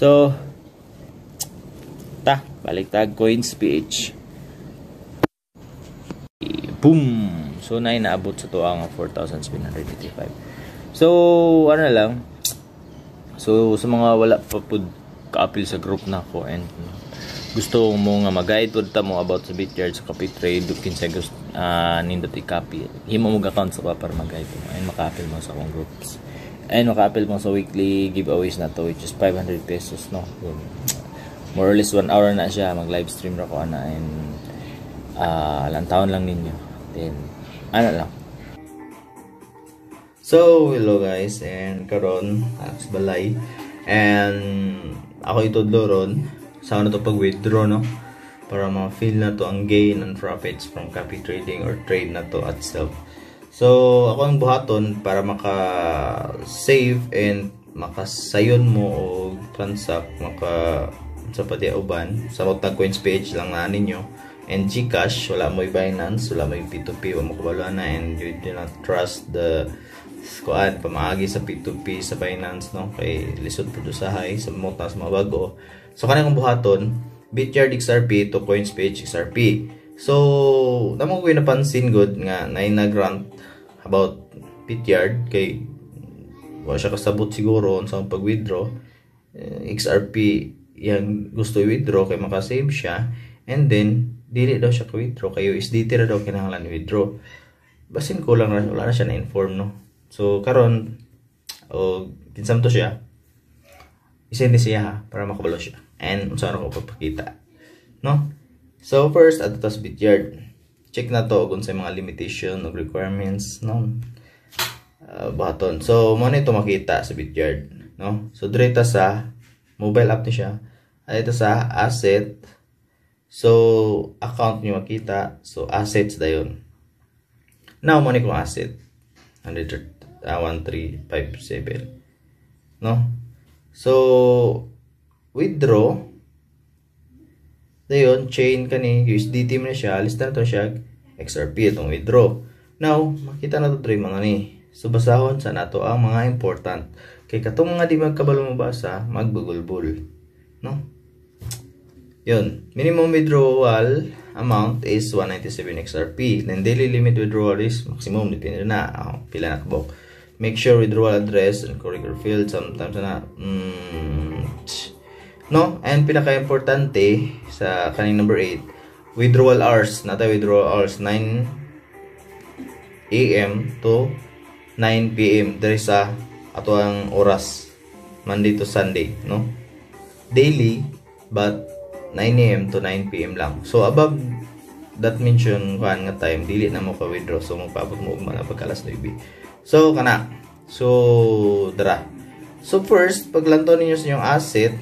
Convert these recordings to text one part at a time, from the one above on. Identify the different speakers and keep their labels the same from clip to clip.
Speaker 1: So ta balik tag Coins PH. Boom! So na naabot sa to ang 4,785. So ano lang. So sa mga wala pa pud kaapil sa group nako and gusto mo nga mag-guide pud ta mo about sa Bityard, sa copy trade, kinsay gusto nindot i-copy, himo mo account sa para mag-guide mo and makaapil mo sa akong groups and makaapil mo sa weekly giveaways na to, which is 500 pesos, no? More or less 1 hour na siya, mag live stream ra ko ana and lantawon lang ninyo, then ano lang.
Speaker 2: So, hello guys, and karon sa balay and ako itudlo ron sa ano to pag-withdraw, no, para ma-feel na to ang gain and profits from copy trading or trade na to at self. So, ako ang buhaton para maka-save and makasayon mo o transact, maka sa pati uban sa tag Coins PH lang na ninyo and GCash. Wala mo Binance, wala mo P2P, wala mo kabalo na and you do not trust the kuan pamaagi sa P2P sa Binance, no, kay lisod pud usahay sa mo sa mga bago. So kanang kong buhaton, Bityard XRP to Coins PH XRP. So namo ko napansin good nga na nag-rant about Bityard kay wala siya kasabot siguro sa pag-withdraw. Eh, XRP yang gusto i-withdraw kay makasave siya and then dili daw siya ka-withdraw kay USDT ra daw kinahanglan i-withdraw. Basin ko lang wala na siya na-inform, no? So karon o kinsam to siya, isend siya ha, para makabalo siya and unsa ko papakita, no? So first, adto ta sa Bityard. Check na to kung sa mga limitation o requirements, no, buhaton. So mo na ito makita sa Bityard, no? So dire ta sa mobile app ni siya, ito sa asset. So account niyo makita, so assets dayon. Now mo ni kong asset 100 1357, no? So withdraw dayon, chain kani USDT mo na siya, lista na to siya XRP itong withdraw. Now makita na to dre mga ni. So basahon sa nato ang mga important kay katong mga di magkabalo mabasa, magbugulbul, no? Yun, minimum withdrawal amount is 197 XRP, then daily limit withdrawal is maximum, depende na pila na kabok. Make sure withdrawal address and correct field sometimes na no? And pinaka-importante sa kaning number 8, withdrawal hours nata, withdrawal hours 9 AM to 9 PM diri sa ato ang oras, Monday to Sunday, no? Daily, but 9 AM to 9 PM lang. So above that mention kuan nga time, dili na mo ka withdraw. So magpaabot mo ugma na pagka alas 9. So kana, so dara. So first, paglantaw ninyo sa inyong asset,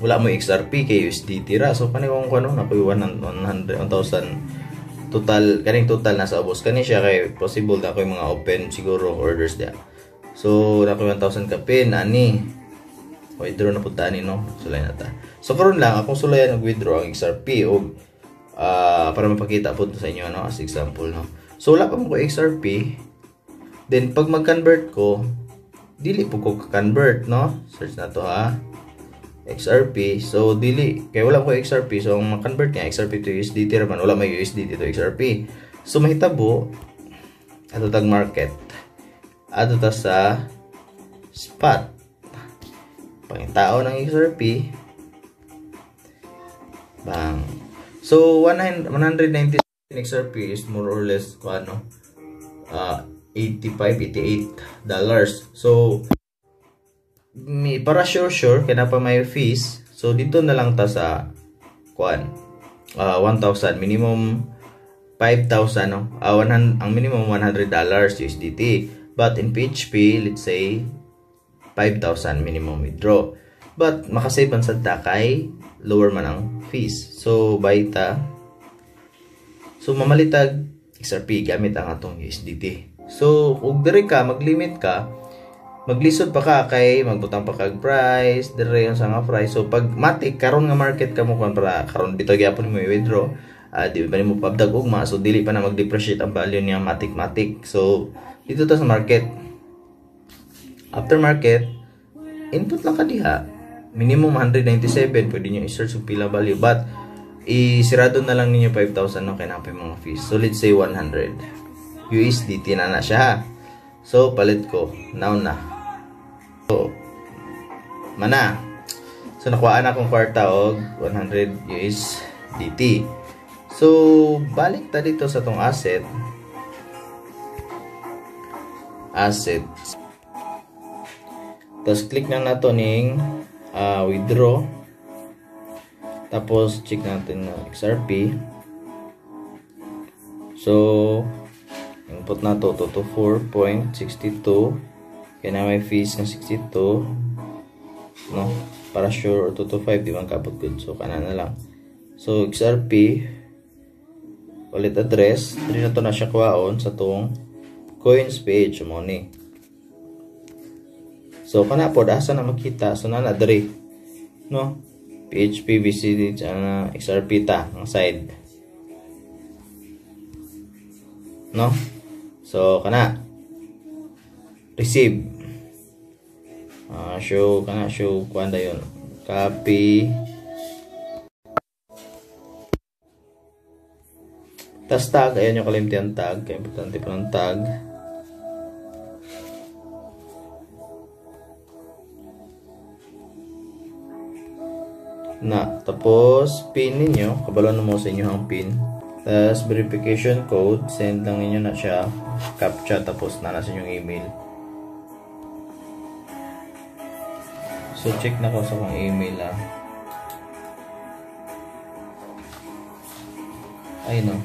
Speaker 2: wala mo XRP kay USDT ra. So kani kung kuno na koy 100 1,000 total, kaning total nasa ubos kani siya kay possible na koy mga open siguro orders dia. So na koy 1,000 kapin ani, withdraw na pud ani, no? Sulay na ta. So karon lang akong sulayan og withdraw ang XRP og para mapakita pud sa inyo, no, as example, no? So wala pa mo ko XRP. Then pag mag-convert ko, dili po ko convert, no? Search na to ha, XRP. So dili kay wala ko XRP, so ang ma-convert niya XRP to USDT ra man, wala may USDT to XRP. So mahitabo, ato tag market, ato ta sa spot, pangitao ng XRP, bang. So 190 XRP is more or less kung ano 85 $88. So may, para sure sure kaya pa may fees, so dito na lang ta sa kuan 1,000, minimum 5,000, no? 100, ang minimum $100 USDT, but in PHP, let's say 5,000 minimum withdraw, but makasave man sad ta kay lower man ang fees. So buy ta. So mamalitag XRP gamit ang atong USDT. So kung diri ka maglimit ka, maglisod pa ka kay magbutang pa kag price dire, yung sa nga price. So pag matik karon nga market ka mo kuan, para karon bitaw gyapon mo i-withdraw, di ba nimo paabdag ugma, so dili pa na mag-depreciate ang value niya matik matik. So dito ta sa market. After market, input lang ka diha. Minimum 197, pwede nyo i-search yung pila value, but isirado na lang ninyo 5,000, no, kaya napay mga fees. So let's say 100 USDT na na siya, ha? So palit ko now na. So mana. So nakuhaan akong kwarta og 100 USDT. So balik ta dito sa tong asset. Asset. Tapos click na nato ning withdraw. Tapos check natin na XRP. So input na to 224.62. Kaya na may fees ng 62, no? Para sure, or 225 di man kapot good. So kana na lang. So XRP wallet address, diri na to na siya kuhaon sa tong coins page mo ni. So kana pod asa na makita, so na diri, no? PHP VCD ana XRP ta ang side, no? So kana receive, show kana, show kuan dayon, copy, tas tag. Ayan yung kalimti ang tag, kaya importante pa ng tag. Na, tapos pin ninyo, kabalo na mo sa inyo ang pin. Tapos verification code, send lang ninyo na siya, captcha, tapos na nasa inyong email. So check na ko sa akong email, ah. Ay no.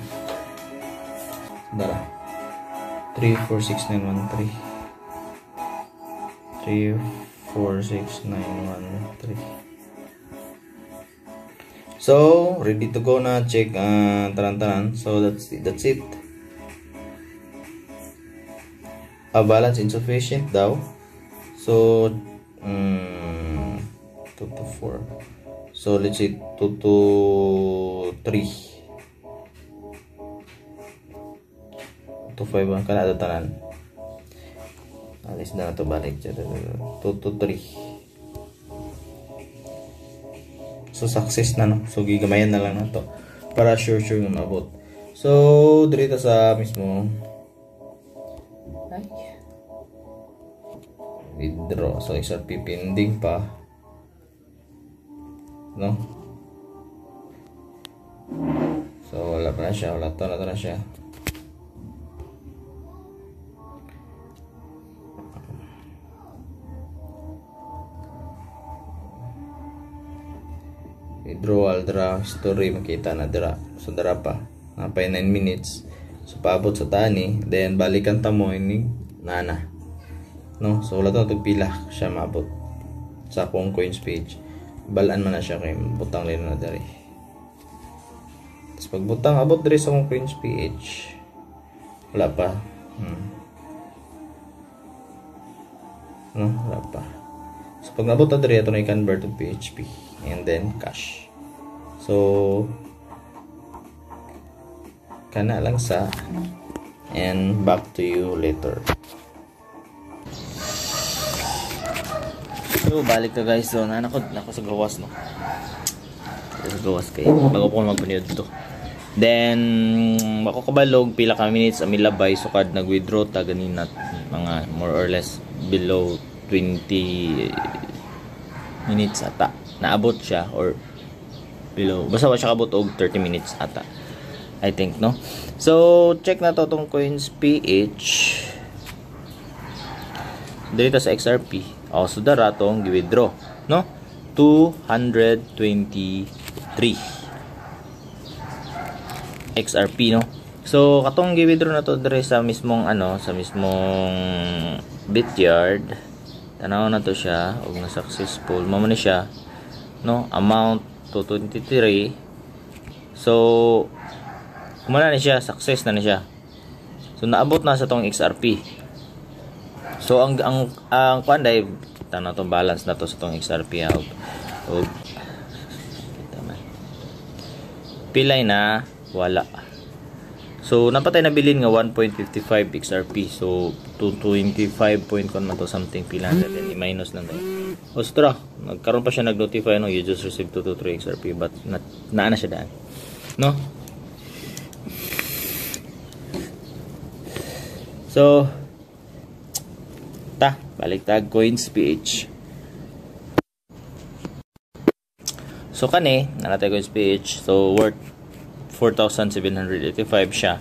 Speaker 2: Dara. 346913. 346913. So, ready to go na. Check taran-taran. So, that's it. A balance insufficient daw. So, 2 to 4. So, let's say 2 to 3. 2 5 1 kana tanan. Alis na to balik. 2 to 3. So success na, no? So gigamayan na lang na to para sure nga maabot. So diri ta sa mismo ay withdraw. So XRP pending pa, no? So wala pa na siya, wala to na siya. Withdrawal dra history makita na dira. So dara pa napay 9 minutes. So paabot sa tani, then balikan ta mo ini nana, no? So wala to pila siya maabot sa akong coins page. Balaan man na siya kay butang lang na diri. Tapos pagbutang abot diri sa akong coins page, wala pa. No, wala pa. So pag nabot na diri, ato na i-convert to PHP and then cash. So kana lang sa, and back to you later. So balik ka guys. So nako sa gawas, no? Sa gawas kay bago po magpaniod to. Then ako kabalog pila ka minutes ang milabay, so kad nag-withdraw ta ganina mga more or less below 20 minutes ata naabot siya, or below, basta wa siya kabot og 30 minutes ata, I think, no? So check na to tong coins PH dito sa XRP. Oh, so dara tong gi-withdraw, no? 223 XRP, no? So katong gi-withdraw na to dire sa mismong ano, sa mismong Bityard. Tanaw na to siya og na successful mao man ni siya, no? Amount 223. So kumana ni siya, success na ni siya. So naabot na sa tong XRP. So ang kuan dai tanaw tong balance na to sa tong XRP, ha, og kita man pilay na wala. So napatay na bilin nga 1.55 XRP. So 225 point kon man to something pila natin i-minus lang tayo.
Speaker 1: Ostra, nagkaroon pa siya nag-notify, no, "You just received 223 XRP," but na, naa na siya daan. No? So, ta, balik tag coins PH. So kani, naa coins PH, so worth 4,785 siya.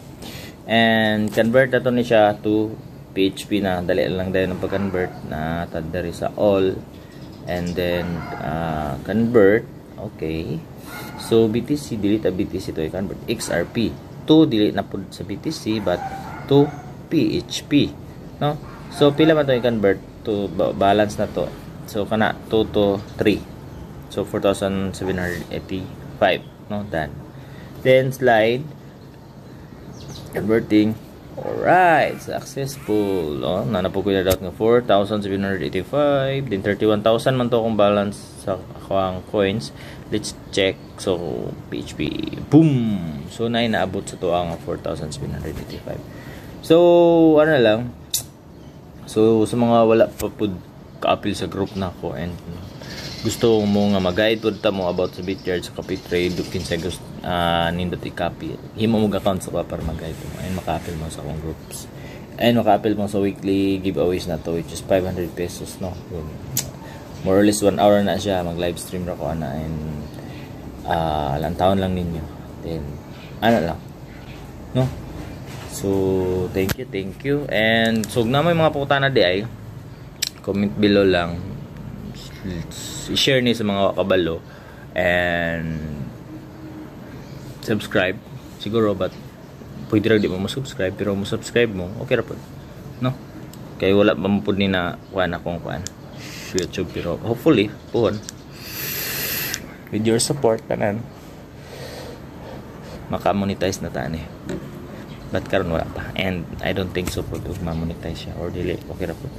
Speaker 1: And convert na to ni siya to PHP na dali lang dayon ang pag-convert na tad diri sa all and then convert. Okay, so BTC, delete a BTC to i-convert XRP to, delete na pud sa BTC but to PHP, no? So pila man to i-convert to balance na to? So kana 2 to 3, so 4,785, no? Done. Then slide, converting. Alright, successful. Oh, naa na po ko na nga 4,785. Then 31,000 man to akong balance sa akong coins. Let's check. So, PHP. Boom! So, na naabot sa to ang 4,785. So, ano na lang. So, sa mga wala pa pud ka-apil sa group na ako and gusto mo nga mag-guide pud ta mo about sa Bityard, sa copy trade, kinsa gusto nindot i-copy, himo mo account sa para mag-guide mo and maka-apil mo sa akong groups and maka-apil mo sa weekly giveaways na to, which is 500 pesos, no? Yun. More or less 1 hour na siya, mag live stream ra ko ana and lang taon lang ninyo, then ano lang, no? So thank you, thank you. And so na may mga pangutana di ay comment below lang, i-share ni sa mga kabalo and subscribe siguro, but pwede ra di mo mo-subscribe, pero mo subscribe mo, okay ra pud, no? Kay wala pa man pud ni na kuan akong kuan YouTube, pero hopefully puhon with your support tanan maka-monetize na ta ni, but karon wala pa and I don't think so pud ma-monetize siya or dili, okay ra pud.